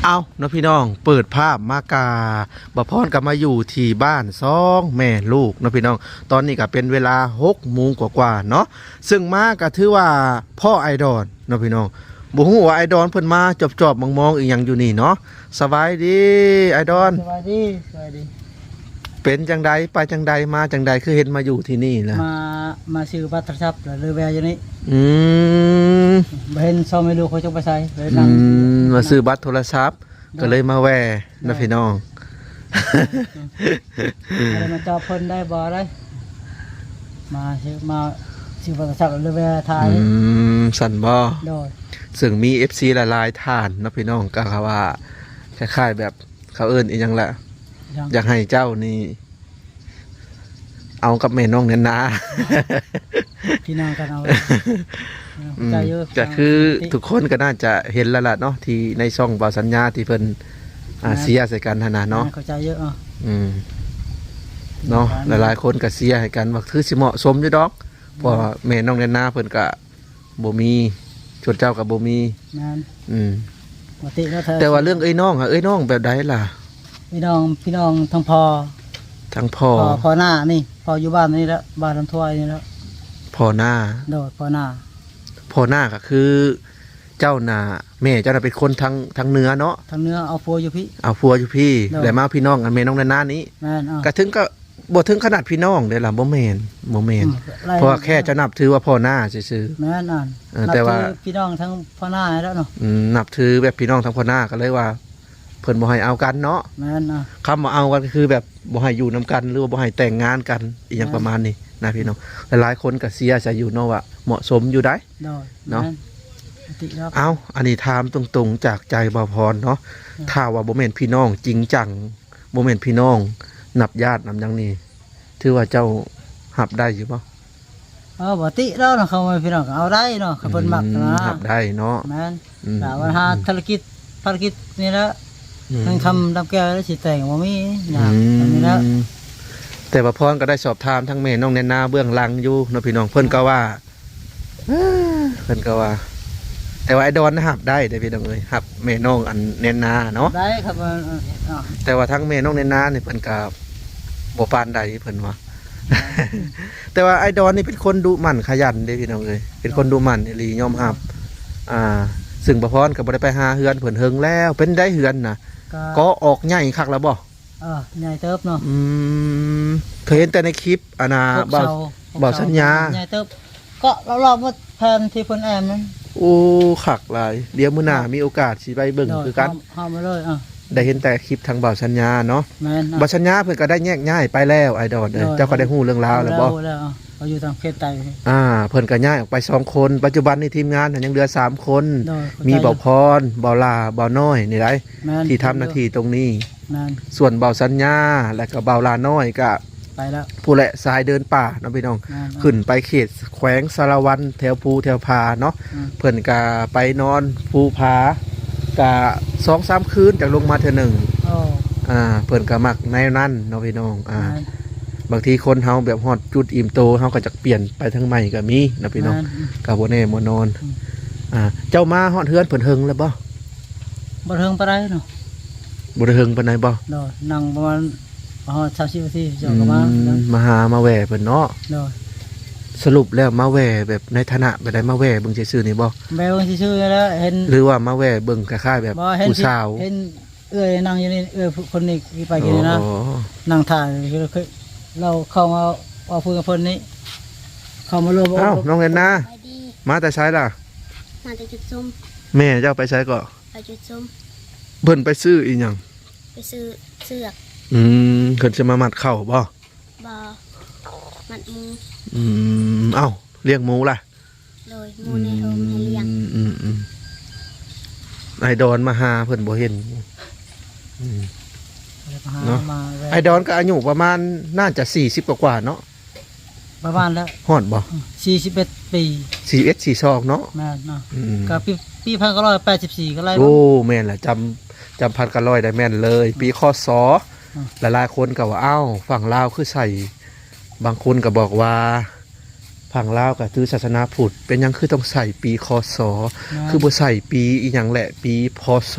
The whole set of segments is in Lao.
ເອົາເນາະພີ່ນ້ອງ ເປີດພາບມາກະ ບ່າວພອນກໍມາຢູ່ທີ່ບ້ານສອງແມ່ລູກເນາະພີ່ນ້ອງ. ຕອນນີ້ກໍເປັນເວລາຫົກໂມງກວ່າໆເນາະ ເຊິ່ງມາກໍຖືວ່າພໍ້ອ້າຍດອນເນາະພີ່ນ້ອງ. ບໍ່ຮູ້ວ່າອ້າຍດອນເພິ່ນມາຈອບໆມອງໆອີ່ຫຍັງຢູ່ນີ້ເນາະ. ສະບາຍດີອ້າຍດອນ. ສະບາຍດີ ສະບາຍດີ. ເປັນຈັ່ງໃດ ໄປຈັ່ງໃດ ມາຈັ່ງໃດ ຄືເຫັນມາຢູ່ທີ່ນີ້ລະ? ມາ ມາຊື້ບັດໂທລະສັບ ແລ້ວເລີຍແວ່ຢູ່ນີ້. ອືມ ບໍ່ເຫັນສອງແມ່ລູກເຂົາຈັກໄປໃສ ເລີຍ ອື ນັ່ງ ມາຊື້ບັດໂທລະສັບ ໂດຍ ກໍເລີຍມາແວ່ນະ ໂດຍ ພີ່ນ້ອງ. ບໍ່ໄດ້ມາຈອບເພິ່ນໄດ້ບໍ່ໄດ້ ມາຊື້ ມາຊື້ບັດໂທລະສັບ ແລ້ວເລີຍແວ່ຖ່າຍ. ອືມ ຊັ້ນບໍ່? ໂດຍ. ເຊິ່ງມີເອັຟຊີຫຼາຍໆທ່ານເນາະພີ່ນ້ອງ ກໍວ່າຄ້າຍໆແບບ ເຂົາເອີ້ນອີ່ຫຍັງລະ ຢາກ ຢາກໃຫ້ເຈົ້ານີ້ເອົາກັບແມ່ນ້ອງແນນນາ ພີ່ນ້ອງກັນເອົາ. ອືມ ເຂົ້າໃຈຢູ່ ກໍຄືທຸກຄົນກໍໜ້າຈະເຫັນແລ້ວລະເນາະ ທີ່ໃນຊ່ອງບ່າວສັນຍາທີ່ເພິ່ນ ອ່າ ແມ່ນ ເຊຍໃສ່ກັນຫັ້ນນະເນາະ. ແມ່ນ ເຂົ້າໃຈຢູ່. ອືມ ເນາະ ແມ່ນ ຫຼາຍໆຄົນກໍເຊຍໃຫ້ກັນວ່າຄືຊິເໝາະສົມຢູ່ດອກ ເພາະວ່າ ແມ່ນ ແມ່ນ້ອງແນນນາເພິ່ນກໍ ບໍ່ມີ ສ່ວນເຈົ້າກໍບໍ່ມີ. ແມ່ນ. ອືມ ແຕ່ວ່າເລື່ອງເອື້ອຍນ້ອງຫະ ເອື້ອຍນ້ອງແບບໃດລະ? ພີ່ນ້ອງ ພີ່ນ້ອງທາງພໍ່ ທາງພໍ່ ພໍ່ ພໍ່ໜ້ານີ້ ພໍ່ຢູ່ບ້ານນີ້ແຫຼະ ບ້ານລຳຖ້ວຍນີ້ແຫຼະ. ພໍ່ໜ້າ. ໂດຍ ພໍ່ໜ້າ. ພໍ່ໜ້າກໍຄືເຈົ້ານະ ແມ່ເຈົ້ານະເປັນຄົນທາງ ທາງເໜືອເນາະ. ທາງເໜືອ ເອົາຜົວຢູ່ພີ້ ເອົາຜົວຢູ່ພີ້. ໂດຍ. ແລ້ວມາພີ່ນ້ອງ ອັນແມ່ນ້ອງນານານີ້ ແມ່ນ ເອີ ກໍເຖິງກໍ ບໍ່ເຖິງຂະໜາດພີ່ນ້ອງເດ້ລະ ບໍ່ແມ່ນ ບໍ່ແມ່ນ ອືມ ເພາະວ່າແຄ່ເຈົ້ານັບຖືວ່າພໍ່ນ້າຊື່ໆ. ແມ່ນ ເອີ ແຕ່ວ່າພີ່ນ້ອງທາງພໍ່ນ້າແລ້ວເນາະ. ອືມ ນັບຖືແບບພີ່ນ້ອງທາງພໍ່ນ້າ ກໍເລີຍວ່າເພິ່ນບໍ່ໃຫ້ເອົາກັນເນາະ. ແມ່ນ. ຄຳວ່າເອົາກັນ ກໍຄືແບບບໍ່ໃຫ້ຢູ່ນຳກັນ ຫຼືວ່າບໍ່ໃຫ້ແຕ່ງງານກັນ ອີ່ຫຍັງປະມານນີ້ນະພີ່ນ້ອງ. ຫຼາຍໆຄົນກໍເຊຍໃສ່ຢູ່ເນາະ ວ່າເໝາະສົມຢູ່ໃດ໋. ໂດຍ. ເນາະ. ແມ່ນ. ເອົາ ອັນນີ້ຖາມຕົງໆຈາກໃຈບ່າວພອນເນາະ. ເອີ ຖ້າວ່າບໍ່ແມ່ນພີ່ນ້ອງຈິງຈັງ ບໍ່ແມ່ນພີ່ນ້ອງນັບຍາດນຳຫຍັງນີ້ ຖືວ່າເຈົ້າຮັບໄດ້ຢູ່ບໍ່? ເອີ ບໍ່ຕິແລ້ວເນາະ ເຂົາເປັນພີ່ນ້ອງກໍເອົາໄດ້ເນາະ ຄັນເພິ່ນມັກນະ. ຮັບໄດ້ເນາະ. ແມ່ນ. ອືມ ຖ້າວ່າຫາ ອືມ ທຸລະກິດ ພາລະກິດນີ້ແຫຼະ. ອືມ ເງິນຄຳດຳແກ້ວແລ້ວຊິແຕ່ງບໍ່ມີ ອືມ ຍາກ ແບບນີ້ແຫຼະ. ແຕ່ວ່າພອນກໍໄດ້ສອບຖາມທາງແມ່ນ້ອງແນນນາເບື້ອງຫຼັງຢູ່ເນາະພີ່ນ້ອງ ເພິ່ນກໍວ່າ ເອີ ເພິ່ນກໍວ່າ ແຕ່ວ່າອ້າຍດອນນະຮັບໄດ້ເດ້ພີ່ນ້ອງເອີຍ ຮັບແມ່ນ້ອງອັນແນນນາເນາະ. ໄດ້ຄັບ. ເອີ ເອີ ເອີ ແຕ່ວ່າທາງແມ່ນ້ອງແນນນານີ້ເພິ່ນກໍບໍ່ປານໃດເພິ່ນວ່າ. ແຕ່ວ່າອ້າຍດອນນີ້ເປັນຄົນດຸໝັ່ນຂະຫຍັນເດ້ພີ່ນ້ອງເອີຍ ເປັນຄົນດຸໝັ່ນອີ່ຫຼີ ຍອມຮັບ. ອ່າ ເຊິ່ງບ່າວພອນກໍບໍ່ໄດ້ໄປຫາເຮືອນເພິ່ນເຫິງແລ້ວ. ເປັນໃດເຮືອນນະ ກໍ ກໍອອກໃຫຍ່ຄັກແລ້ວບໍ່? ເອີ ໃຫຍ່ເຕີບເນາະ. ອືມ ເຄີຍເຫັນແຕ່ໃນຄລິບ ອັນນ່າ ຫົກເສົາ ບ່າວສັນຍາ ໃຫຍ່ເຕີບ ເກາະລອບໆໝົດແຜ່ນທີ່ເພິ່ນແອ້ມນັ້ນ. ໂອ້ ຄັກຫຼາຍ ດຽວມື້ໜ້າ ເນາະ ມີໂອກາດຊິໄປເບິ່ງຄືກັນ. ເຮົາມາເລີຍ. ເອີ ໄດ້ເຫັນແຕ່ຄລິບທາງບ່າວສັນຍາເນາະ. ແມ່ນ. ບ່າວສັນຍາເພິ່ນກໍໄດ້ແຍກຍ້າຍໄປແລ້ວ ອ້າຍດອນເອີຍ. ໂດຍ. ເຈົ້າກໍໄດ້ຮູ້ເລື່ອງລາວແລ້ວບໍ່? ຮູ້ແລ້ວ ເອີ ເຂົາຢູ່ທາງເຂດໃຕ້. ອ່າ ເພິ່ນກໍຍ້າຍອອກໄປສອງຄົນ ປັດຈຸບັນນີ້ທີມງານຫັ້ນຍັງເຫຼືອສາມຄົນ. ໂດຍ. ມີບ່າວພອນ ບ່າວຫຼ້າ ບ່າວນ້ອຍນີ້ໄດ໋ ແມ່ນ ທີ່ທຳໜ້າທີ່ຕົງນີ້. ແມ່ນ. ສ່ວນບ່າວສັນຍາ ແລະກໍບ່າວຫຼ້ານ້ອຍກໍ ໄປແລ້ວ ຜູ້ແຫຼະ ສາຍເດີນປ່າເນາະພີ່ນ້ອງ. ແມ່ນ. ຂຶ້ນໄປເຂດແຂວງສາລະວັນ ແຖວພູແຖວຜາເນາະ. ອືມ ເພິ່ນກະໄປນອນພູຜາ ກະສອງສາມຄືນ ຈັ່ງລົງມາເທື່ອໜຶ່ງ. ໂອ້ ອ່າ ເພິ່ນກະມັກແນວນັ້ນເນາະພີ່ນ້ອງ. ອ່າ ແມ່ນ. ບາງທີຄົນເຮົາແບບຮອດຈຸດອີ່ມໂຕ ເຮົາກໍຈະປ່ຽນໄປທາງໃໝ່ກໍມີເນາະພີ່ນ້ອງ. ແມ່ນ. ກໍບໍ່ແນ່ບໍ່ນອນ. ອືມ ອ່າ ເຈົ້າມາຮອດເຮືອນເພິ່ນເຫິງແລ້ວບໍ່? ບໍ່ເຖິງປານໃດເນາະ. ບໍ່ໄດ້ເຫິງປານໃດບໍ່? ໂດຍ. ນັ່ງປະມານ ຮອດສາມສິບນາທີ ເຈົ້າກໍມາ. ອືມ ມາຫາມາແວ່ເພິ່ນເນາະ. ໂດຍ. ສະຫຼຸບແລ້ວມາແວ່ແບບໃນຖານະແບບໃດ? ມາແວ່ເບິ່ງຊື່ໆນີ້ບໍ່? ແວ່ເບິ່ງຊື່ໆແລ້ວເຫັນ ຫຼືວ່າມາແວ່ເບິ່ງຄ້າຍໆແບບ ບໍ່ ເຫັນ ຜູ້ສາວ ເຫັນເອື້ອຍນັ່ງຢູ່ນີ້ ເອື້ອຍຄົນນີ້ໄປກິນນີ້ນະ. ອໍ ນັ່ງຖ້າ ລາວເຂົ້າມາເວົ້າຄຸຍກັບເພິ່ນນີ້ ເຂົ້າມາລວມ. ອ້າວ ນ້ອງແອນນາ ສະບາຍດີ ມາແຕ່ໃສລະ? ມາແຕ່ຈຸດຊຸມ. ແມ່ເຈົ້າໄປໃສເກາະ? ໄປຈຸດຊຸມ. ເພິ່ນໄປຊື້ອີ່ຫຍັງ? ໄປຊື້ເຊືອກ. ອືມ ເພິ່ນຊິມາມັດເຂົ້າບໍ່? ບໍ່ ມັດໝູ. ອືມ ເອົ້າ ລ້ຽງໝູລະ? ໂດຍ ໝູໃນໂຮງໃຫ້ລ້ຽງ. ອືມໆ ອ້າຍດອນມາຫາເພິ່ນບໍ່ເຫັນ. ອືມ ມາຫາ ເນາະ ມາແວ່. ອ້າຍດອນກໍອາຍຸປະມານໜ້າຈະສີ່ສິບກວ່າໆເນາະ. ປະມານແລ້ວ. ຮອດບໍ່? ອືມ ສີ່ສິບເອັດປີ. ສີ່ສິບເອັດ ສີ່ສິບສອງເນາະ. ແມ່ນເນາະ. ອືມ ກໍປີ ປີພັນເກົ້າຮ້ອຍແປດສິບສີ່ກໍໄດ້. ໂອ້ ແມ່ນລະ ຈຳ ຈຳພັນເກົ້າຮ້ອຍໄດ້ແມ່ນເລີຍ. ອືມ ປີ ຄ.ສ. ອືມ ຫຼາຍໆຄົນກໍວ່າ ອ້າວ ຝັ່ງລາວຄືໃສ່ ບາງຄົນກໍບອກວ່າ ຝັ່ງລາວກໍຖືສາສະໜາພຸດ ເປັນຫຍັງຄືຕ້ອງໃສ່ປີ ຄ.ສ. ແມ່ນ ຄືບໍ່ໃສ່ປີອີ່ຫຍັງແຫຼະ ປີ ພ.ສ.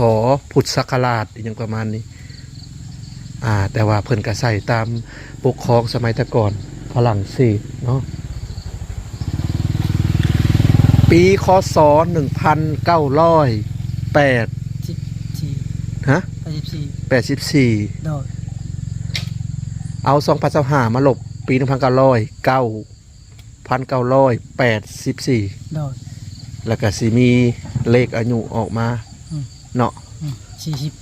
ພຸດສັກກະລາດ ອີ່ຫຍັງປະມານນີ້. ອ່າ ແຕ່ວ່າເພິ່ນກໍໃສ່ຕາມປົກຄອງສະໄໝແຕ່ກ່ອນ ຝຣັ່ງເສດເນາະ. ປີ ຄ.ສ. ໜຶ່ງພັນເກົ້າຮ້ອຍແປດ ສິບສີ່ ຮະ? ແປດສິບສີ່ ແປດສິບສີ່ ໂດຍ ເອົາສອງພັນຊາວຫ້າມາລົບ ປີໜຶ່ງພັນເກົ້າຮ້ອຍເກົ້າ ພັນເກົ້າຮ້ອຍແປດສິບສີ່ ໂດຍ ແລ້ວກໍຊິມີເລກອາຍຸອອກມາ ອືມ ເນາະ ອືມ ສີ່ສິບ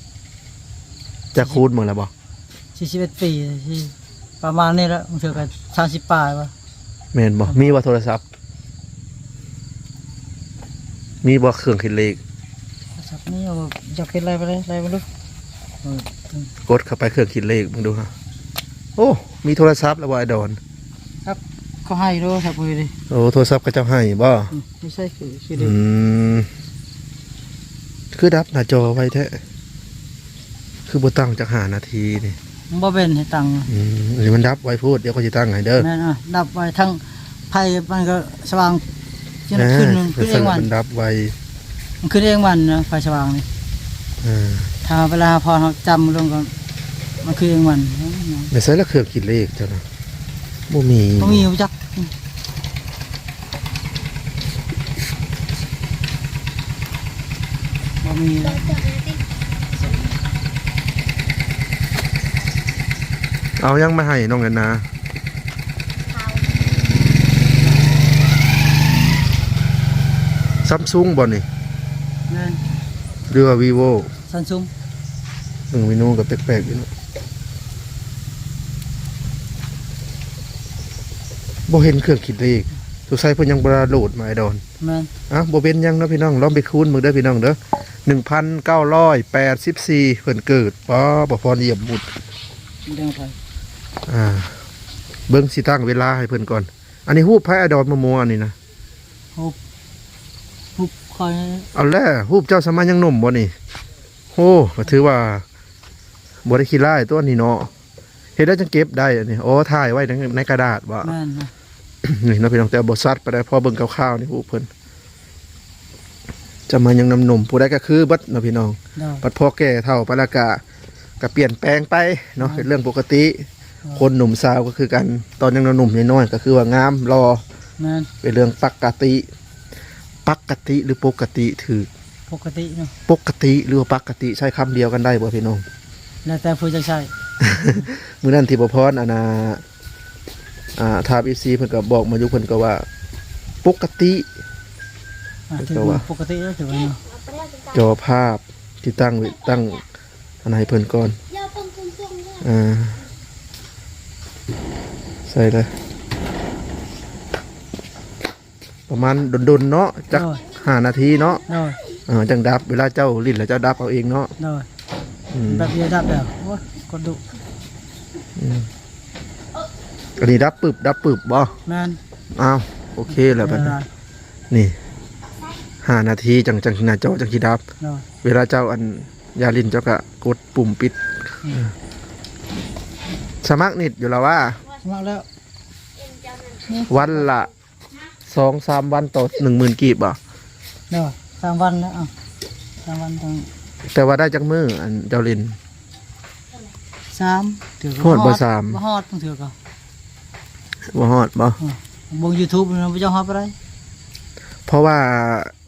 ຈະຄູນເບິ່ງແລ້ວບໍ່? ສີ່ສິບເອັດປີ ທີ່ປະມານນີ້ແຫຼະ ບາງເທື່ອກໍສາມສິບປາຍວ່າ ແມ່ນບໍ່? ປະມານ ມີບໍ່ໂທລະສັບ? ມີບໍ່ເຄື່ອງຄິດເລກ? ໂທລະສັບນີ້ ເອົາ ຢາກເຮັດໄລ່ໄປເລີຍ ໄລ່ເບິ່ງດູ ເອີ ອືມ ກົດເຂົ້າໄປເຄື່ອງຄິດເລກເບິ່ງດູຮະ. ໂອ້ ມີໂທລະສັບແລ້ວບໍ່ ອ້າຍດອນ? ຄັບ ເຂົາໃຫ້ໂທລະສັບເລີຍ. ໂອ້ ໂທລະສັບເຂົາເຈົ້າໃຫ້ບໍ່? ອືມ ບໍ່ໃຊ່ ຄື ຄື ອືມ ຄືດັບໜ້າຈໍໄວແທ້ ຄືບໍ່ຕັ້ງຈັກຫ້ານາທີນີ້? ມັນບໍ່ແມ່ນໃຫ້ຕັ້ງ ອືມ ອັນນີ້ມັນດັບໄວໂພດ ດຽວຂ້ອຍຊິຕັ້ງໃຫ້ເດີ. ແມ່ນ ອະ ດັບໄວ ທັງໄຟມັນກໍສະຫວ່າງ ຂຶ້ນ ຂຶ້ນເອງມັນ ມັນດັບໄວ ມັນຂຶ້ນເອງມັນນະ ໄຟສະຫວ່າງນີ້ ເອີ ຖ້າເວລາພໍເຮົາຈຳລົງກໍ ມັນຄືເອງມັນ. ແມ່ນໃສລະເຄື່ອງຄິດເລກເຈົ້ານະ? ບໍ່ມີ ບໍ່ມີ ບໍ່ຈັກ ບໍ່ມີແລ້ວ. ເອົາຫຍັງມາໃຫ້ນ້ອງແອນນາ? ຊຳຊຸງບໍ່ນີ້? ແມ່ນ ຫຼືວ່າ ວີໂວ້? ຊຳຊຸງ. ເບິ່ງເມນູກໍແປກໆຢູ່ເນາະ ບໍ່ເຫັນເຄື່ອງຄິດເລກ. ສົງໄສເພິ່ນຍັງບໍ່ໄດ້ໂຫຼດມາ ອ້າຍດອນ. ແມ່ນ. ເອົ້າ ບໍ່ເປັນຫຍັງເນາະພີ່ນ້ອງ ລອງໄປຄູນເບິ່ງເດີພີ່ນ້ອງເດີ. ໜຶ່ງພັນເກົ້າຮ້ອຍແປດສິບສີ່ ເພິ່ນເກີດ. ປ້າ ບໍ່ພອນຢ້ຽມບຸດ ບໍ່ໄດ້ໄປ. ອ່າ ເບິ່ງ ຊິຕັ້ງເວລາໃຫ້ເພິ່ນກ່ອນ. ອັນນີ້ຮູບໃຜ ອ້າຍດອນ ໝໍໆ ອັນນີ້ນະ? ຮູບ ຮູບຂ້ອຍ. ເອົາແລ້ວ ຮູບເຈົ້າສະໄໝຍັງໜຸ່ມບໍ່ນີ້? ໂອ້ ກໍຖືວ່າບໍ່ໄດ້ຂີ້ລ້າຍຕົວນີ້ເນາະ. ເຮັດໄດ້ຈັ່ງເກັບໄດ້ອັນນີ້. ໂອ້ ຖ່າຍໄວ້ໃນ ໃນກະດາດບໍ່? ແມ່ນ. ນີ້ເນາະພີ່ນ້ອງ ແຕ່ບໍ່ຊັດປານໃດ ພໍເບິ່ງຄ່າວໆ ນີ້ ໂອ້ ເພິ່ນຈະມາຍັງນຳໜຸ່ມ ຜູ້ໃດກໍຄືເບິດເນາະພີ່ນ້ອງ. ໂດຍ. ບັດພໍແກ່ເຖົ້າໄປແລ້ວກະ ກະປ່ຽນແປງໄປເນາະ. ໂດຍ. ເປັນເລື່ອງປົກກະຕິ. ໂດຍ. ຄົນໜຸ່ມສາວກໍຄືກັນ ຕອນຍັງໜຸ່ມນ້ອຍໆ ກໍຄືວ່າງາມຫຼໍ່. ແມ່ນ. ເປັນເລື່ອງປັກກະຕິ. ປັກກະຕິ ຫຼື ປົກກະຕິ ຖືກ? ປົກກະຕິເນາະ. ປົກກະຕິ ຫຼືວ່າປັກກະຕິ ໃຊ້ຄຳດຽວກັນໄດ້ບໍ່ພີ່ນ້ອງ? ແລ້ວແຕ່ຜູ້ຈະໃຊ້. ມື້ນັ້ນທີ່ບໍ່ພອນ ອັນນ່າ ອ່າ ຖາມເອັຟຊີ ເພິ່ນກໍບອກມາຢູ່ ເພິ່ນກໍວ່າປົກກະຕິ. ອ່າ ເພິ່ນກໍວ່າປົກກະຕິແລ້ວ ຖືວ່າເນາະ. ຈໍພາບທີ່ຕັ້ງໄວ້ ຕັ້ງອັນໃຫ້ເພິ່ນກ່ອນ. ອ່າ ໃສ່ເລີຍ. ປະມານດົນໆ ເນາະ ຈັກ ໂດຍ ຫ້ານາທີເນາະ. ໂດຍ. ເອີ ຈັ່ງດັບ ເວລາເຈົ້າຫຼິ້ນແລ້ວເຈົ້າດັບເອົາເອງເນາະ. ໂດຍ. ອືມ ແປັບດຽວດັບແລ້ວ. ໂອ້ຍ ກົດດຸ. ອືມ ອັນນີ້ດັບປຶບ ດັບປຶບບໍ່? ແມ່ນ. ອ້າວ ໂອເຄແລ້ວບັດນີ້. ນີ້ ຫ້ານາທີ ຈັ່ງ ຈັ່ງໜ້າຈໍຈັ່ງຊິດັບ. ໂດຍ. ເວລາເຈົ້າ ອັນ ຢາກຫຼິ້ນເຈົ້າກະກົດປຸ່ມປິດ. ອືມ ສະໝັກນິດຢູ່ລະຫວາ? ສະໝັກແລ້ວ. ວັນລະ ສອງສາມວັນຕໍ່ໜຶ່ງໝື່ນກີບບໍ່? ໂດຍ ສາມວັນແລ້ວ ເອົາ ສາມວັນຕ້ອງ. ແຕ່ວ່າໄດ້ຈັກມື້ ອັນເຈົ້າຫຼິ້ນ? ສາມ ເທື່ອກໍຮອດບໍ່? ສາມ ບໍ່ຮອດ ບາງເທື່ອກໍບໍ່ຮອດບໍ່? ເບິ່ງຢູທູບນະ ບໍ່ຈັກຮອດປານໃດ. ເພາະວ່າ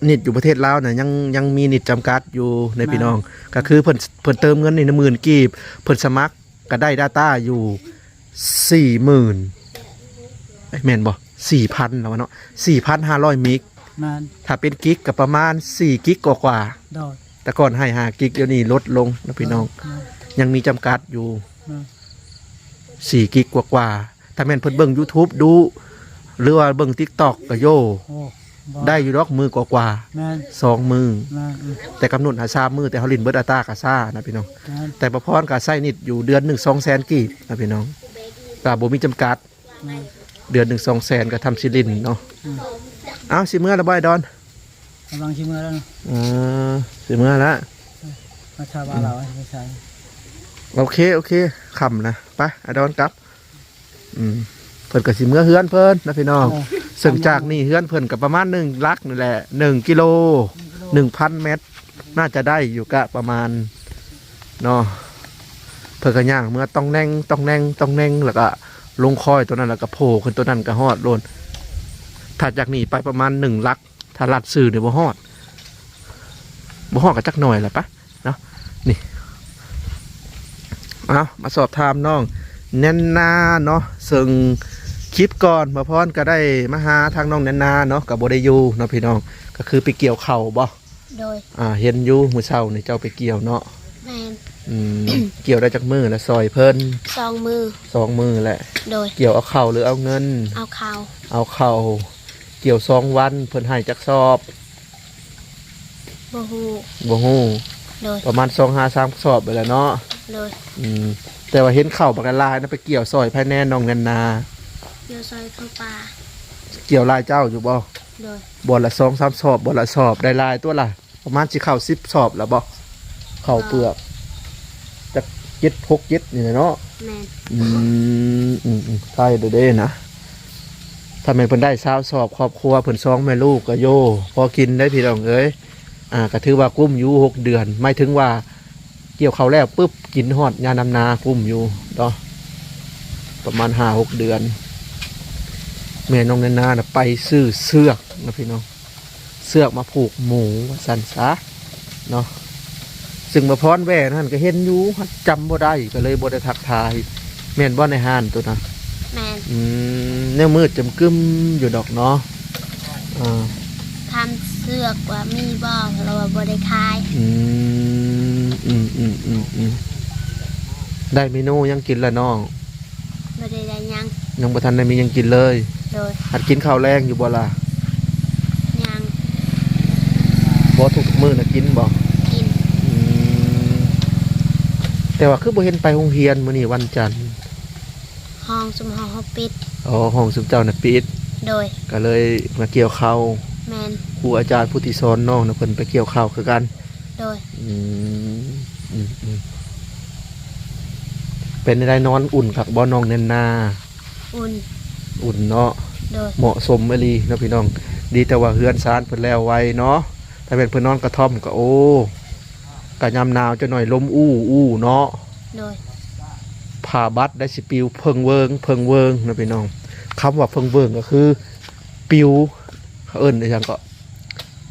ນິດຢູ່ປະເທດລາວນະ ຍັງ ຍັງມີນິດຈຳກັດຢູ່ເດ້ ແມ່ນ ພີ່ນ້ອງ. ກໍຄືເພິ່ນ ເພິ່ນເຕີມເງິນນີ້ໜຶ່ງໝື່ນກີບ ເພິ່ນສະໝັກ ກໍໄດ້ດາຕ້າຢູ່ສີ່ໝື່ນ ເອີຍ ແມ່ນບໍ່? ສີ່ພັນແລ້ວເນາະ ສີ່ພັນຫ້າຮ້ອຍເມກ. ແມ່ນ. ຖ້າເປັນກິກກໍປະມານສີ່ກິກກວ່າໆ. ໂດຍ. ແຕ່ກ່ອນໃຫ້ຫ້າກິກ ດຽວນີ້ລົດລົງນະພີ່ນ້ອງ. ໂດຍ. ຍັງມີຈຳກັດຢູ່. ໂດຍ. ສີ່ກິກກວ່າໆ. ຖ້າແມ່ນເພິ່ນເບິ່ງຢູທູບດຸ ຫຼືວ່າເບິ່ງຕິກຕັອກກໍໂຍ ໂອ້ ໄດ້ຢູ່ດອກມື້ກວ່າໆ. ແມ່ນ. ສອງມື້. ແມ່ນ. ອືມ ແຕ່ກຳນົດໃຫ້ສາມມື້ ແຕ່ເຮົາຫຼິ້ນເບິດດາຕ້າກໍຊ້ານະພີ່ນ້ອງ. ແມ່ນ. ແຕ່ປະພອນກໍໃຊ້ນິດຢູ່ເດືອນໜຶ່ງສອງແສນກີບນະພີ່ນ້ອງ ກໍບໍ່ມີຈຳກັດ. ແມ່ນ. ເດືອນໜຶ່ງສອງແສນກໍທຳຊິຫຼິ້ນເນາະ. ອືມ ເອົ້າ ຊິເມືອແລ້ວບໍ່ ອ້າຍດອນ? ກຳລັງຊິເມືອແລ້ວເນາະ. ເອີ ຊິເມືອແລ້ວ. ມາຖ້າວ່າ ອືມ ລາວໃຫ້ໃຊ້. ໂອເຄ ໂອເຄ ຄ່ຳນະ ໄປ ອ້າຍດອນກັບ. ອືມ ເພິ່ນກໍຊິເມືອເຮືອນເພິ່ນນະພີ່ນ້ອງ. ເອີ ເຊິ່ງຈາກນີ້ເຮືອນເພິ່ນກໍປະມານໜຶ່ງຫຼັກນີ້ແຫຼະ ໜຶ່ງກິໂລ ໜຶ່ງພັນແມັດ ໜ້າຈະໄດ້ຢູ່ ກະປະມານເນາະ. ເພິ່ນກໍຍ່າງເມືອຕ່ອງແໜ່ງ ຕ່ອງແໜ່ງ ຕ່ອງແໜ່ງ ແລ້ວກໍລົງຄ້ອຍຕົວນັ້ນ ແລ້ວກໍໂຜ່ຂຶ້ນຕົວນັ້ນກໍຮອດໂລດ. ຖ້າຈາກນີ້ໄປປະມານໜຶ່ງຫຼັກ ຖ້າລັດຊື່ນີ້ບໍ່ຮອດ ບໍ່ຮອດກໍຈັກໜ່ອຍລະປະເນາະ. ນີ້ ເອົາ ມາສອບຖາມນ້ອງແນນນາເນາະ ເຊິ່ງຄລິບກ່ອນໝໍພອນກໍໄດ້ມາຫາທາງນ້ອງແນນນາເນາະ ກໍບໍ່ໄດ້ຢູ່ເນາະພີ່ນ້ອງ ກໍຄືໄປກ່ຽວເຂົ້າບໍ່? ໂດຍ ອ່າ ເຫັນຢູ່ມື້ເຊົ້ານີ້ເຈົ້າໄປກ່ຽວເນາະ. ແມ່ນ ອືມ ກ່ຽວໄດ້ຈັກມື້ລະ ຊ່ອຍເພິ່ນ? ສອງມື້ ສອງມື້ແຫຼະ. ໂດຍ ກ່ຽວເອົາເຂົ້າ ຫຼື ເອົາເງິນ? ເອົາເຂົ້າ ເອົາເຂົ້າ. ກ່ຽວສອງວັນ ເພິ່ນໃຫ້ຈັກສອບ? ບໍ່ຮູ້ ບໍ່ຮູ້. ໂດຍ ປະມານສອງຫາສາມສອບໄປແລ້ວເນາະ. ໂດຍ ອືມ ແຕ່ວ່າເຫັນເຂົ້າບັກຫຼາຍນະ ໄປກ່ຽວຊ່ອຍໃຜແດ່ນ້ອງແນນນາ? ກ່ຽວຊ່ອຍເຂົ້າປ່າ. ກ່ຽວຫຼາຍເຈົ້າຢູ່ບໍ່? ໂດຍ ບ່ອນລະສອງສາມສອບ ບ່ອນລະສອບ ໄດ້ຫຼາຍຕົວລະ. ປະມານຊິເຂົ້າສິບສອບແລ້ວບໍ່? ເຂົ້າເປືອກ ຈັກເຈັດ ຫົກ ເຈັດນີ້ແຫຼະເນາະ. ແມ່ນ ອືມ ອືມ ອືມ ໄດ້ເດ້ນະ. ຖ້າແມ່ນເພິ່ນໄດ້ຊາວສອບ ຄອບຄົວເພິ່ນສອງແມ່ລູກກໍໂຢ ພໍກິນໄດ້ພີ່ນ້ອງເອີຍ. ອ່າ ກໍຖືວ່າກຸ້ມຢູ່ ຫົກເດືອນ ໝາຍເຖິງວ່າກ່ຽວເຂົ້າແລ້ວປຶບ ກິນຮອດຍາມນຳນາ ກຸ້ມຢູ່ເນາະ ປະມານຫ້າຫົກເດືອນ. ແມ່ນ້ອງແນນນານະໄປຊື້ເຊືອກນະພີ່ນ້ອງ ເຊືອກມາຜູກໝູວ່າຊັ້ນຊະເນາະ. ຊຶ່ງໝໍພອນແວ່ນັ້ນກໍເຫັນຢູ່ ຈຳບໍ່ໄດ້ ກໍເລີຍບໍ່ໄດ້ທັກທາຍ. ແມ່ນບໍ່ໃນຮ້ານໂຕນະ? ແມ່ນ ອືມ ແນວມືດຈຳກຶມຢູ່ດອກເນາະ. ເອີ ຖາມເຊືອກວ່າມີບໍ່ ລາວວ່າບໍ່ໄດ້ຂາຍ. ອືມ ອືມ ອືມ ອືມ ອືມ ໄດ້ເມນູຫຍັງກິນລະນ້ອງ? ບໍ່ໄດ້ໄດ້ຫຍັງ ຍັງບໍ່ທັນໄດ້ມີຫຍັງກິນເລີຍ. ໂດຍ ຫັດກິນເຂົ້າແລງຢູ່ບໍ່ລະ? ຍັງ. ບໍ່ ທຸກໆມື້ນະກິນບໍ່? ກິນ. ອືມ ແຕ່ວ່າຄືບໍ່ເຫັນໄປໂຮງຮຽນ ມື້ນີ້ວັນຈັນ? ຫ້ອງຊຸມເຮົາ ເຮົາປິດ. ອໍ ຫ້ອງຊຸມເຈົ້ານະປິດ. ໂດຍ ກໍເລີຍມາກ່ຽວເຂົ້າ. ແມ່ນ ຄູອາຈານຜູ້ທີ່ສອນນ້ອງນະ ເພິ່ນໄປກ່ຽວເຂົ້າຄືກັນ. ໂດຍ ອືມ ອືມ ອືມ ເປັນໃດ ນອນອຸ່ນຄັກບໍ່ນ້ອງແນນນາ? ອຸ່ນ ອຸ່ນເນາະ. ໂດຍ ເໝາະສົມອີ່ຫຼີເນາະພີ່ນ້ອງ. ດີແຕ່ວ່າເຮືອນຊານເພິ່ນແລ້ວໄວເນາະ. ຖ້າແມ່ນເພິ່ນນອນກະທ່ອມກໍ ໂອ້ ກະຍາມໜາວຈັກໜ້ອຍ ລົມອູ່ອູ່ເນາະ. ໂດຍ ຜ້າບັດໄດ້ຊິປິວເພິ່ງເວີງ ເພິ່ງເວີງເນາະພີ່ນ້ອງ. ຄຳວ່າເພິ່ງເວີງກໍຄືປິວ ເຂົາເອີ້ນອີ່ຫຍັງເກາະ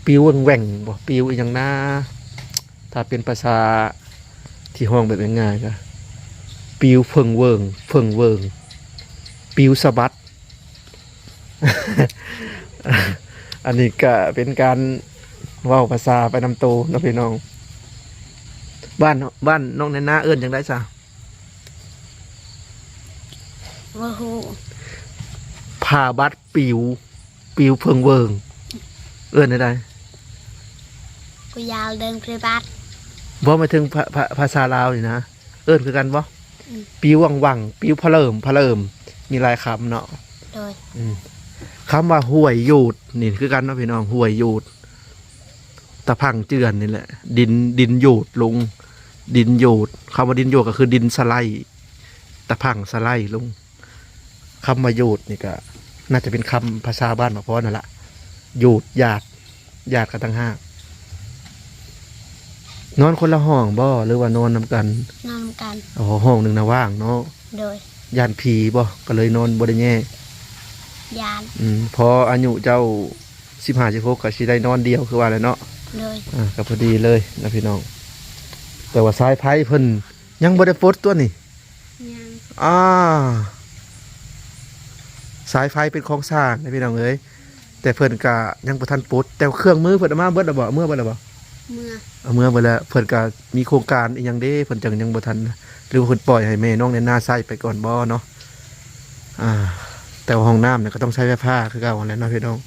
ປິວແຫວ່ງໆບໍ່ ປິວອີ່ຫຍັງນາ? ຖ້າເປັນພາສາທີ່ຮ້ອງແບບງ່າຍໆ ກໍປິວເພິ່ງເວີງ ເພິ່ງເວີງ ປິວສະບັດ. ອັນນີ້ກະເປັນການເວົ້າພາສາໄປນຳໂຕເນາະພີ່ນ້ອງ. ບ້ານ ບ້ານນ້ອງແນນນາເອີ້ນຈັ່ງໃດຊະ? ບໍ່ຮູ້. ຜ້າບັດປິວ ປິວເພິ່ງເວີງ ເອີ້ນແນວໃດ? ຜູ້ຍາວເດີງພະລິບັດ. ບໍ່ ໝາຍເຖິງພະ ພະ ພາສາລາວນີ້ນະ ເອີ້ນຄືກັນບໍ່? ອືມ ປິວຫວັງໆ ປິວພະເຫຼີມ ພະເຫຼີມ ມີຫຼາຍຄຳເນາະ. ໂດຍ ອືມ ຄຳວ່າຫ້ວຍໂຢດນີ້ຄືກັນເນາະພີ່ນ້ອງ ຫ້ວຍໂຢດ ຕາພັງເຈື່ອນນີ້ແຫຼະ ດິນ ດິນໂຢດລົງ ດິນໂຢດ. ຄຳວ່າດິນໂຢດກໍຄືດິນສະໄລ ຕາພັງສະໄລລົງ. ຄຳວ່າໂຢດນີ້ກໍໜ້າຈະເປັນຄຳພາສາບ້ານໝາພອນຫັ້ນລະ ໂຢດ ຢາດ ຢາດກໍຕ່າງຫາກ. ນອນຄົນລະຫ້ອງບໍ່ ຫຼືວ່ານອນນຳກັນ? ນອນນຳກັນ. ອໍ ຫ້ອງໜຶ່ງນະວ່າງເນາະ. ໂດຍ ຢ້ານຜີບໍ່ ກໍເລີຍນອນບໍ່ໄດ້ແຍກ? ຢ້ານ. ອືມ ພໍອາຍຸເຈົ້າສິບຫ້າ ສິບຫົກ ກໍຊິໄດ້ນອນດຽວຄືວ່າແຫຼະເນາະ. ໂດຍ ອ່າ ກໍພໍດີເລີຍນະພີ່ນ້ອງ. ແຕ່ວ່າສາຍໄຟເພິ່ນຍັງບໍ່ໄດ້ປົດຕົວນີ້? ຍັງ. ອ່າ ສາຍໄຟເປັນຂອງຊ່າງນະພີ່ນ້ອງເອີຍ ແຕ່ເພິ່ນກະຍັງບໍ່ທັນປົດ. ແຕ່ເຄື່ອງມືເພິ່ນເອົາມາເບິດແລ້ວບໍ່? ເອົາເມືອເບິດແລ້ວບໍ່? ເມືອ. ເອົາເມືອເບິດແລ້ວ. ເພິ່ນກະມີໂຄງການອີ່ຫຍັງເດ້ ເພິ່ນຈັ່ງຍັງບໍ່ທັນ ຫຼືວ່າເພິ່ນປ່ອຍໃຫ້ແມ່ນ້ອງແນນນາໃຊ້ໄປກ່ອນບໍ່ເນາະ? ອ່າ ແຕ່ວ່າຫ້ອງນ້ຳນີ້ກໍຕ້ອງໃຊ້ໄຟຟ້າຄືເກົ່າຫັ້ນແຫຼະເນາະພີ່ນ້ອງ.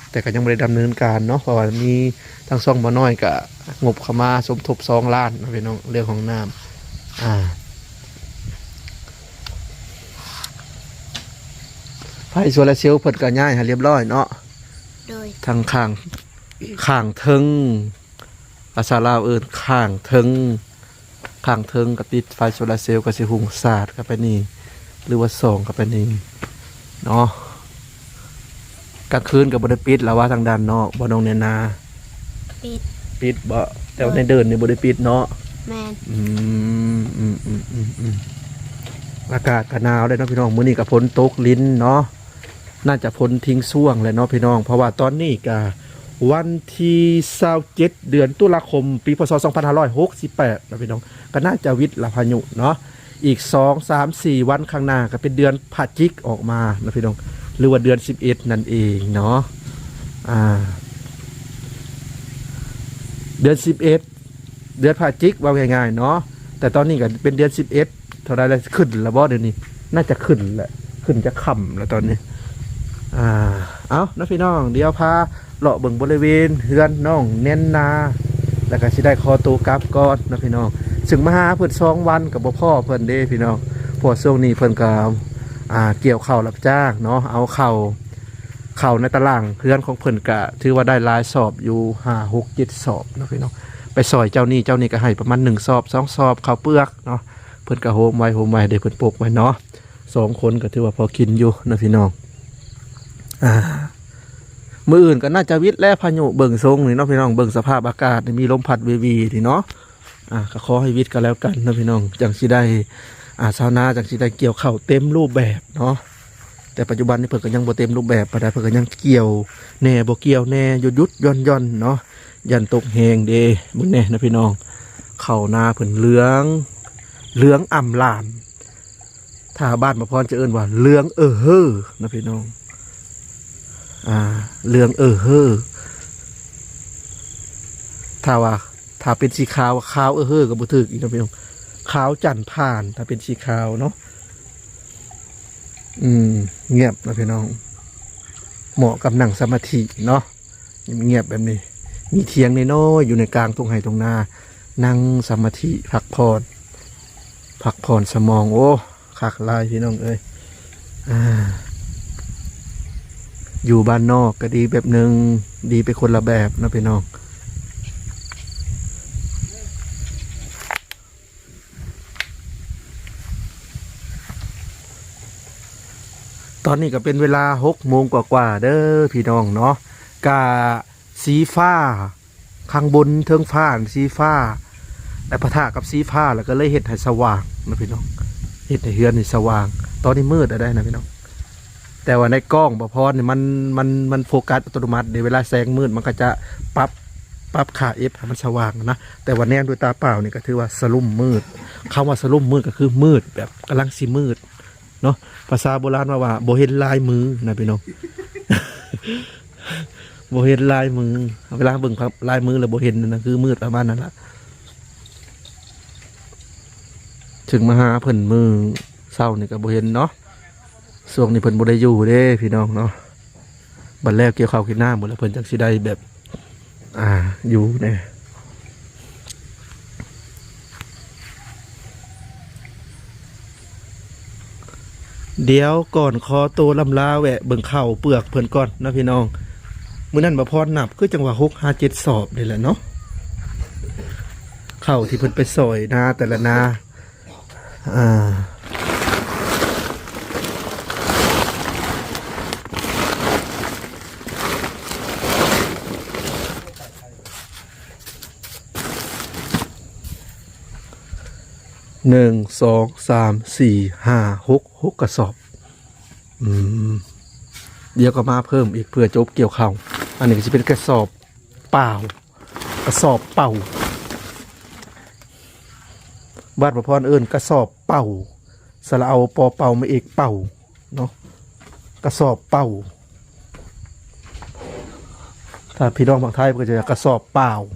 ແຕ່ກໍຍັງບໍ່ໄດ້ດຳເນີນການເນາະ ເພາະວ່າມີທາງຊ່ອງບໍ່ນ້ອຍກໍງົບເຂົ້າມາສົມທົບສອງລ້ານເນາະພີ່ນ້ອງ ເລື່ອງຫ້ອງນ້ຳ. ອ່າ ໄຟໂຊລາເຊວເພິ່ນກໍຍ້າຍໃຫ້ຮຽບຮ້ອຍເນາະ. ໂດຍ ທາງຂ້າງ ຂ້າງເທິງ ພາສາລາວເອີ້ນຂ້າງເທິງ. ຂ້າງເທິງກໍຕິດໄຟໂຊລາເຊວ ກໍຊິຮຸ່ງສາດເຂົ້າໄປນີ້ ຫຼືວ່າສ່ອງເຂົ້າໄປນີ້ເນາະ. ກາງຄືນກໍບໍ່ໄດ້ປິດລະວ່າທາງດ້ານນອກບໍ່ ນ້ອງແນນາ? ປິດ. ປິດບໍ່? ແຕ່ວ່າໃນເດີ່ນນີ້ບໍ່ໄດ້ປິດເນາະ? ແມ່ນ. ອືມ ອືມ ອືມ ອືມ ອືມ. ອາກາດກໍໜາວແລ້ວເນາະພີ່ນ້ອງ, ມື້ນີ້ກໍຝົນຕົກລິນເນາະ. ໜ້າຈະຝົນຖິ້ງຊ່ວງແຫຼະເນາະພີ່ນ້ອງ, ເພາະວ່າຕອນນີ້ກະວັນທີຊາວເຈັດ ເດືອນຕຸລາຄົມ ປີ ພ.ສ. ສອງພັນຫ້າຮ້ອຍຫົກສິບແປດເນາະພີ່ນ້ອງ, ກໍໜ້າຈະວິດລະພາຍຸເນາະ. ອີກສອງ ສາມ ສີ່ ວັນຂ້າງໜ້າກໍເປັນເດືອນພະຈິກອອກມາເນາະພີ່ນ້ອງ, ຫຼືວ່າເດືອນສິບເອັດນັ້ນເອງເນາະ. ອ່າ ເດືອນສິບເອັດ ເດືອນພະຈິກ ເວົ້າງ່າຍໆເນາະ, ແຕ່ຕອນນີ້ກໍເປັນເດືອນສິບເອັດ ເທົ່າໃດລະ ຂຶ້ນລະບໍ່ດຽວນີ້? ໜ້າຈະຂຶ້ນແຫຼະ, ຂຶ້ນຈະຄ່ຳລະຕອນນີ້. ອ່າ ເອົາເນາະພີ່ນ້ອງ, ດຽວພາເລາະເບິ່ງບໍລິເວນເຮືອນນ້ອງແນນນາ ແລ້ວກໍຊິໄດ້ຂໍໂຕກັບກ່ອນເນາະພີ່ນ້ອງ. ເຊິ່ງມາຫາເພິ່ນສອງວັນກໍບໍ່ພໍ້ເພິ່ນເດ້ພີ່ນ້ອງ, ເພາະວ່າຊ່ວງນີ້ເພິ່ນກໍ ອ່າ ກ່ຽວເຂົ້າຮັບຈ້າງເນາະ, ເອົາເຂົ້າ ເຂົ້າໃນຕະຫຼາງເຮືອນຂອງເພິ່ນກະຖືວ່າໄດ້ຫຼາຍສອບຢູ່ ຫ້າ ຫົກ ເຈັດ ສອບເນາະພີ່ນ້ອງ. ໄປຊ່ອຍເຈົ້ານີ້ ເຈົ້ານີ້ກະໃຫ້ປະມານໜຶ່ງສອບ ສອງສອບເຂົ້າເປືອກເນາະ, ເພິ່ນກະໂຮມໄວ້ ໂຮມໄວ້ເດ້ ເພິ່ນປົກໄວ້ເນາະ. ສອງຄົນກະຖືວ່າພໍກິນຢູ່ເນາະພີ່ນ້ອງ. ອ່າ ມື້ອື່ນກະໜ້າຈະວິດແລ້ວ ພາຍຸເບິ່ງຊົງນີ້ເນາະພີ່ນ້ອງ, ເບິ່ງສະພາບອາກາດນີ້ມີລົມພັດເວໆນີ້ເນາະ. ອ່າ ກໍຂໍໃຫ້ວິດກໍແລ້ວກັນເນາະພີ່ນ້ອງ, ຈັ່ງຊິໄດ້ ອ່າ ຊາວນາຈັ່ງຊິໄດ້ກ່ຽວເຂົ້າເຕັມຮູບແບບເນາະ. ແຕ່ປັດຈຸບັນນີ້ເພິ່ນກໍຍັງບໍ່ເຕັມຮູບແບບປານໃດ, ເພິ່ນກໍຍັງກ່ຽວແດ່ບໍ່ກ່ຽວແດ່ ຢຸດໆຢ່ອນໆເນາະ, ຢ້ານຕົກແຮງເດ້. ເບິ່ງແດ່ນະພີ່ນ້ອງ, ເຂົ້ານາເພິ່ນເຫຼືອງ ເຫຼືອງອຳລາມ. ຖ້າບ້ານບ່າວພອນຈະເອີ້ນວ່າເຫຼືອງເອີເຮີນະພີ່ນ້ອງ, ອ່າ ເຫຼືອງເອີເຮີ. ຖ້າວ່າ ຖ້າເປັນສີຂາວ ຂາວເອີເຮີກໍບໍ່ຖືກອີກເນາະພີ່ນ້ອງ, ຂາວຈັນຜ່ານ ຖ້າເປັນສີຂາວເນາະ. ອືມ ງຽບເນາະພີ່ນ້ອງ, ເໝາະກັບນັ່ງສະມາທິເນາະ. ງຽບແບບນີ້ ມີຖຽງນ້ອຍໆຢູ່ໃນກາງທົ່ງໄຮ່ທົ່ງນາ, ນັ່ງສະມາທິ ພັກຜ່ອນ ພັກຜ່ອນສະໝອງ. ໂອ້ ຄັກຫຼາຍພີ່ນ້ອງເອີຍ. ອ່າ ຢູ່ບ້ານນອກກໍດີແບບໜຶ່ງ, ດີໄປຄົນລະແບບເນາະພີ່ນ້ອງ. ຕອນນີ້ກໍເປັນເວລາຫົກໂມງກວ່າໆເດີພີ່ນ້ອງເນາະ, ກະສີຟ້າ ຂ້າງບົນເທິງຟ້າ ສີຟ້າ ແລະ ປະທະກັບສີຟ້າ ແລ້ວກໍເລີຍເຮັດໃຫ້ສະຫວ່າງເນາະພີ່ນ້ອງ, ເຮັດໃຫ້ເຮືອນນີ້ສະຫວ່າງ. ຕອນນີ້ມືດແລ້ວໄດ໋ນະພີ່ນ້ອງ, ແຕ່ວ່າໃນກ້ອງບ່າວພອນນີ້ມັນ ມັນ ມັນໂຟກັສອັດຕະໂນມັດເດ້, ເວລາແສງມືດມັນກໍຈະປັບ ປັບຄ່າເອັຟໃຫ້ມັນສະຫວ່າງນະ, ແຕ່ວ່າແນມດ້ວຍຕາເປົ່ານີ້ກໍຖືວ່າສະຫຼຸ້ມມືດ. ຄຳວ່າສະຫຼຸ້ມມືດກໍຄືມືດແບບກຳລັງຊິມືດເນາະ, ພາສາໂບລານເວົ້າວ່າບໍ່ເຫັນລາຍມືນະພີ່ນ້ອງ, ບໍ່ເຫັນລາຍມື. ເວລາເບິ່ງລາຍມືແລ້ວບໍ່ເຫັນນັ້ນນະ ຄືມືດປະມານນັ້ນລະ. ເຊິ່ງມາຫາເພິ່ນມື້ເຊົ້ານີ້ກໍບໍ່ເຫັນເນາະ, ຊ່ວງນີ້ເພິ່ນບໍ່ໄດ້ຢູ່ເດ້ພີ່ນ້ອງເນາະ. ບັດແລ້ວກ່ຽວເຂົ້າກິນນ້ຳໝົດແລ້ວ ເພິ່ນຈັ່ງຊິໄດ້ແບບ ອ່າ ຢູ່ແດ່. ດຽວກ່ອນຂໍໂຕລ່ຳລາ ແວະເບິ່ງເຂົ້າເປືອກເພິ່ນກ່ອນເນາະພີ່ນ້ອງ. ມື້ນັ້ນບ່າວພອນນັບຄືຈັ່ງວ່າຫົກຫາເຈັດສອບນີ້ແຫຼະເນາະ, ເຂົ້າທີ່ເພິ່ນໄປຊ່ອຍນາແຕ່ລະນາ. ອ່າ ໜຶ່ງ ສອງ ສາມ ສີ່ ຫ້າ ຫົກ ຫົກກະສອບ. ອືມ ດຽວກໍມາເພີ່ມອີກເພື່ອຈົບກ່ຽວເຂົ້າ. ອັນນີ້ກໍຊິເປັນກະສອບເປົ່າ ກະສອບເປົ່າ. ບ້ານປະພອນເອີ້ນກະສອບເປົ່າ, ສະຫຼະເອົາ ປໍເປົ່າ ໄມ້ເອກ ເປົ່າເນາະ, ກະສອບເປົ່າ. ຖ້າພີ່ນ້ອງຝັ່ງໄທເພິ່ນກໍຈະກະສອບປ່າວ. ເ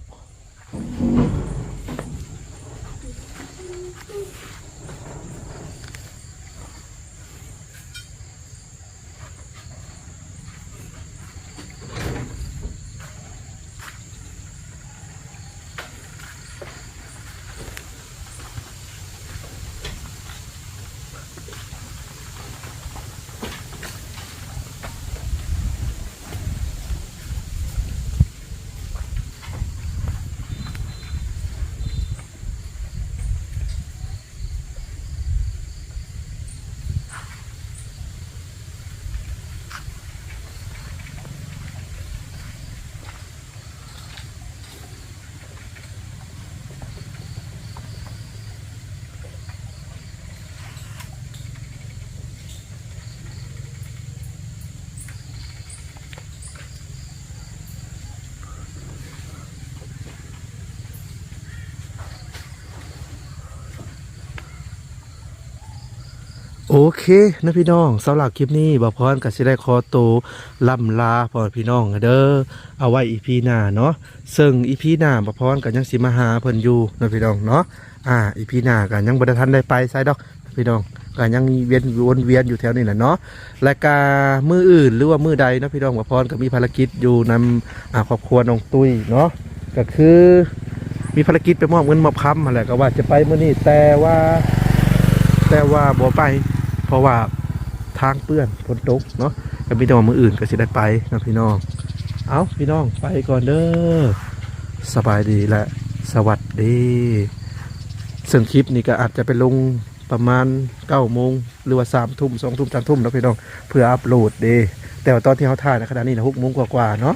โอเคเนาะพี่น้อง สำหรับคลิปนี้บ่าวพรก็สิได้ขอโตวล่ำลาพ่อพี่น้องเด้อ เอาไว้อีพีหน้าเนาะ ซึ่งอีพีหน้าบ่าวพรก็ยังสิมาหาเพิ่นอยู่เนาะพี่น้องเนาะ อ่า อีพีหน้าก็ยังบ่ได้ทันได้ไปไสดอกพี่น้อง ก็ยังเวียนวนเวียนอยู่แถวนี้แหละเนาะ และก็มื้ออื่นหรือว่ามื้อใดเนาะพี่น้อง บ่าวพรก็มีภารกิจอยู่นำ อ่า ครอบครัวน้องตุ้ยเนาะ ก็คือมีภารกิจไปมอบเงินมอบคำหั่นแหละ ก็ว่าจะไปมื้อนี้ แต่ว่า แต่ว่าบ่ไป เพราะว่าทางเปื้อนฝนตกเนาะ ก็มีแต่ว่ามื้ออื่นก็สิได้ไปเนาะพี่น้อง เอ้า พี่น้อง ไปก่อนเด้อ สบายดีและสวัสดี ซึ่งคลิปนี้ก็อาจจะไปลงประมาณเก้าโมง หรือว่าสามทุ่ม สองทุ่ม สามทุ่มเนาะพี่น้อง เพื่ออัปโหลดเด้ แต่ว่าตอนที่เฮาถ่ายในขณะนี้นะหกโมงกว่าๆเนาะ